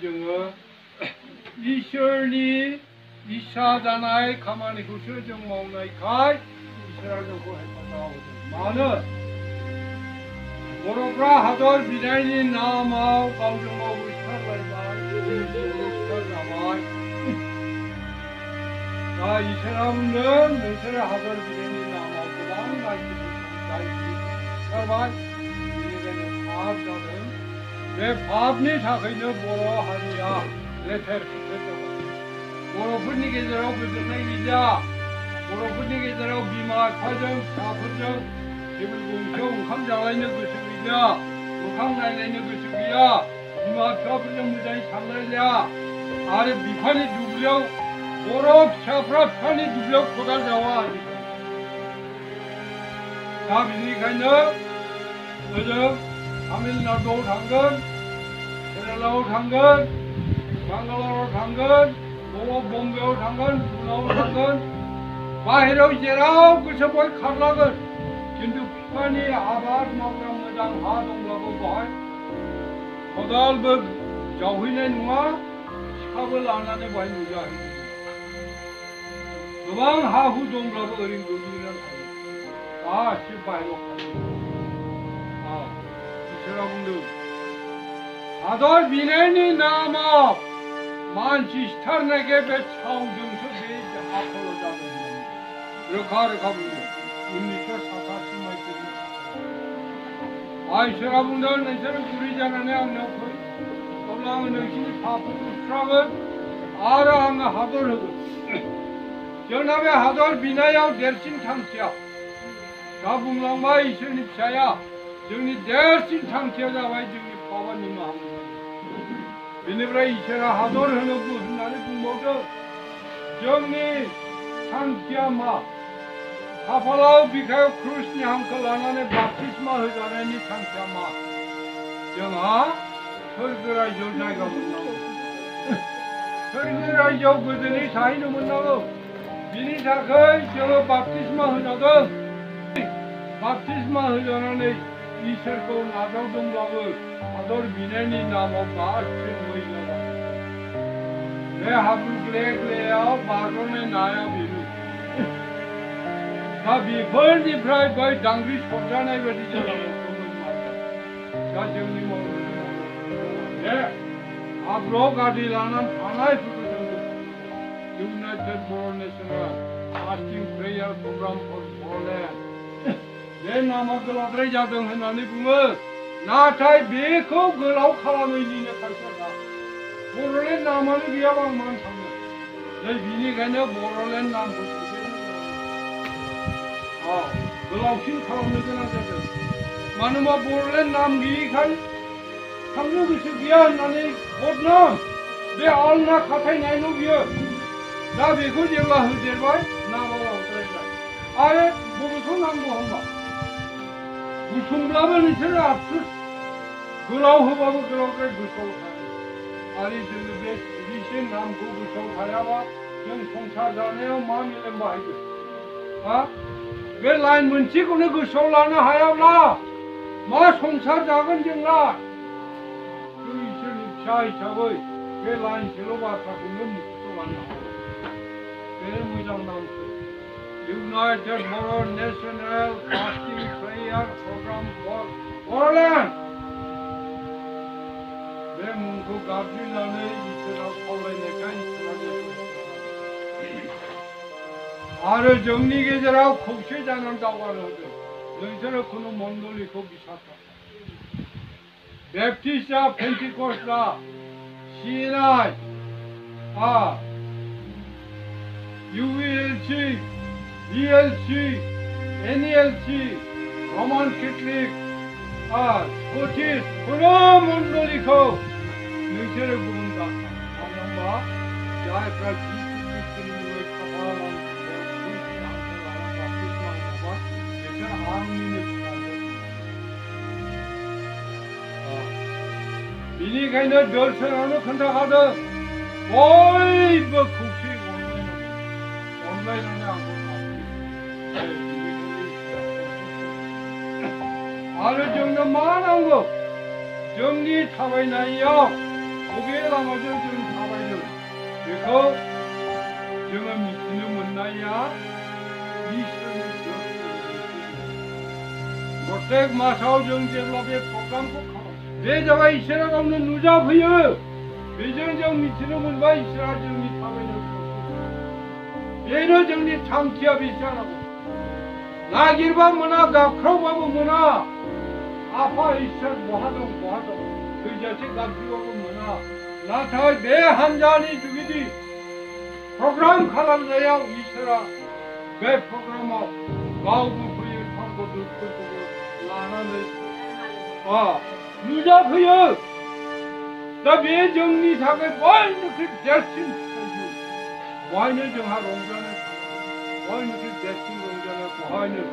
जोङो इसोरनि इसा जानाय खामानिखौसो जों मावनायखाय इसोरा जोंखौ हेफाजाब होदों। मानो बर'फ्रा हादर बिनायनि नामाव गावजों गाव बुथारलायबाय, बुथार जाबाय। दा इसोरा बुंदों नोंसोरो हादर बिनायनि नामाव गोबां मानसिफोरखौ बुथारबाय, बेनिखायनो पाप जादों। बे पापनि थाखायनो बर' हारिया लेथेर फेथेर जाबाय। बर'फोरनि गेजेराव गोजोननाय गैया। बर'फोरनि गेजेराव बिमा बिफाजों फिसाफोरजों टेबोल गंसेयाव ओंखाम जालायनो गोसो गैया, मोखां नायलायनो गोसो गैया, बिमा बिफाफोरजों मोजाङै सानलायलिया। आरो बिफानि दुब्लियाव बर' फिसाफ्रा बिफानि दुब्लियाव खदाल जावा। दा बेनिखायनो ओजों तामिलनाडुआव थांगोन, केरेलायाव थांगोन, बांगालराव थांगोन, बम्बेआव थांगोन, पुनायाव थांगोन, बाहेरायाव जेराव गोसो बय खारलागोन। किन्तु बिफानि आबाद मावग्रा मोजां हा दंब्लाबो बेवहाय खदालबो जावहैनाय नङा, सिखाबो लानानै बेवहाय नुजाहैनाय नङा। गोबां हा हु दंब्लाबो ओरैनो गोग्लैनानै थायो, गासिबो बाहेरायाव खारो। इसोरा बुंदों हादर बिनायनि नामाव मानसि सिथारनायखाय बे सावजोंसो बे आखल जादों होननानै रोखा रोखा बुंदों 1987 मायथाइनि। इसोरा बुंदों नोंसोरो गुरै जानानै आंनाव फै, अब्ला आङो नोंसिनि पापफोरखौ सुस्रागोन आरो आङो हादर होगोन। जोंना बे हादर बिनायाव देरसिन थांखिया दा बुंलांबाय इसोरनि फिसाया, जोंनि देरसिन थांखिया जाबाय जोंनि पापआ निमाहा मोननाय। बेनिफ्राय इसोरा हादर होनोबो होननानै बुंबावदों। जोंनि थांखिया मा? खाफालाव बिखायाव क्रुसनि हांखो लानानै बाप्तिस्मा होजानायनि थांखिया मा? जोंहा सोरगो रायजोआव जायगा मोननांगौ, सोरगो रायजोआव गोजोनै थाहैनो मोननांगौ। बिनि थाखाय जोङो बाप्तिस्मा होजादों। बाप्तिस्मा होजानानै इसोरखौ नाजावदोंब्लाबो हादर बिनायनि नामाव गासिबो मैला जाबाय। बे हाब्रु ग्ले ग्लेयाव बार'नाय नाया बेनो। दा बेफोरनिफ्राय बै दांग्रि सरजानाय बायदि जालांदोंमोन। दा जोंनि बे हाब्रुआव गारि लानानै थानायफोरखौ जों united Bodo' national fasting prayer program for Bodoland, बे नामा गोलावद्राय जादों होननानै बुङो। नाथाय बेखौ गोलाव खालामैनिनो खायसेया बर'लेण्ड नामानो गैयाबा आं मानो सानो। बेनिखायनो बर'लेण्ड नामखौ गोलावसिन खालामनो गोनां जादों। मानो होनबा बर'लेण्ड नाम गैयैखाय थांनो गोसो गैया होननानै बदनाम, बे आलना खाथायनायल' बियो। दा बेखौ जेब्ला होदेरबाय नामा लावद्रायबाय। आरो बबेखौ नांगौ होनबा गुसुंब्लाबो नोंसोरो आफसुस, गोलाव होबाबो गोलावद्राय गोसोआव थायो। आरो जोङो बे सिरिसे नामखौ गोसोआव थायाबा जों संसार जानायाव मा मेलेम बाहायगोन? बे लाइन मोनसेखौनो गोसोआव लानो हायाब्ला मा संसार जागोन जोंलाय? जों इसोरनि फिसा हिसाबै बे लाइनसेल' बाथ्राखौनो मुखुब लानो हाया। बे मोजां नामखौ united Bodo' national fasting prayer program for Bodoland, बे मुंखौ गाबज्रिनानै इसोरा खावलायनायखाय इसोरा आरो जोंनि गेजेराव खौसे जानानै दावगानो होदों। नोंसोरो खुनु मण्डलिखौ बिसार खालाम। बेप्टिस्टआ, पेन्टिकस्टआ, सिएनआइ, UELC, ELC, NELC, रमान केथलिक, स्कटिश, खुनु मण्डलिखौ नोंसोरो गुबुन दाखा। मानो होनबा जायफ्रा जिसु ख्रिस्टनि मुङै खाफालाव बिसोर आंनिनो फिसाफोर। बेनिखायनो दोरसोनावनो खोन्थाखादों बयबो खौसे अनलायनानै आंखौ आरो जोंनो मा नांगौ? जोंनि थाबायनायाव बबे लामाजों जों थाबायदों बेखौ जोङो मिथिनो मोननाया इसोरनि प्रत्येक मासाव जों जेब्ला बे प्रग्रामखौ खालामो बे जाबाय इसोरा गावनो नुजाफैयो बेजों जों मिथिनो मोनबाय इसोरा जोंनि थाबायनाय बेनो जोंनि थांखिया बे जानांगौ नागिरबा मोना गाबख्रावबाबो मोना आफा इसोर बहा दं थैजासे गाबज्रिबाबो मोना नाथाय बे हान्जानि जुगिदि प्रग्राम खालामनायाव इसोरा बे प्रग्रामाव गावबो फैयो थांगदफोरखौबो लानानै नुजाफैयो दा बे जोंनि थाखाय बयनिख्रुइ देरसिन बहायनो जोंहा रंजानाय बयनिख्रुइ देरसिन रंजानाय बहायनो